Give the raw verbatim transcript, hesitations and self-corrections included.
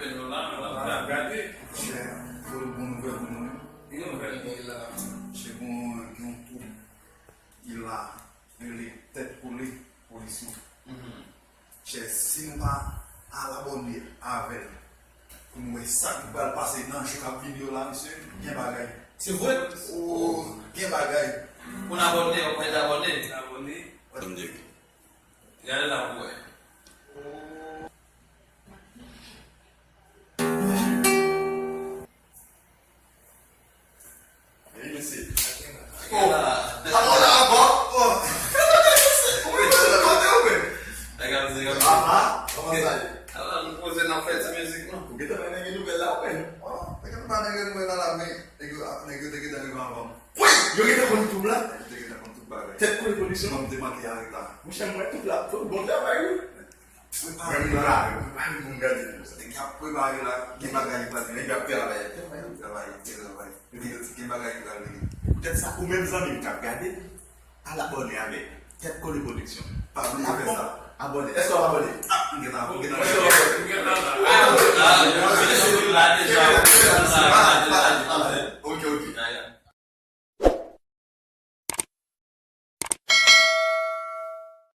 Fè nou la, nou la, nou la gade. Chè, pou bon nouvèl pou nou. Yon nouvèl. E la, chè, bon, gen yon twoup. Li la, li rele Tèt Kole Pwodiksyon. Chè, si nou pa al abòne avè l, pou nou wè sa ki pral pase nan jou k ap vini yo la, mesye, gen bagay. Se vre? Oh, gen bagay. Pou n abòne, ou pa abòne? Abòne. Gade la pou wè. Wi, mesye. Oh, la. Alò la ankò? Oh. Ou mete l kote ou menm? Nèg ap di, nèg ap di. Papa, kòman sa ye? Ala, nou poze n ap fè ti mizik, non? Ou gentan wè nèg gen nouvèl la, ou menm? Oh, nèg gentan ba nèg gen nouvèl la, la, men nèg yo, nèg yo te gentan rive anvan m. Wi, yo gentan konn tout la. Yo te gentan konn tout bagay. Tèt Kole Pwodiksyon. Mwen, m te manke arèt la. Monchè, mwen tout la. Bon travay, wi. Prepare la, prepare pou n gade. Nèg y ap prepare la, gen bagay ki pral vini. Nèg y ap travay. Travay, travay. Gen, gen bagay ki pral vini. Poutèt sa, ou menm zanmi m k ap gade, al abòne avèk Tèt Kole Pwodiksyon. Pa bliye fè sa. Abòne. Èske w abòne? Ah, m gentan, m gentan. Èske w abòne? M gentan la. Ah, ah, yo, yo, yo, la deja. Ok, ok. Ya, ya.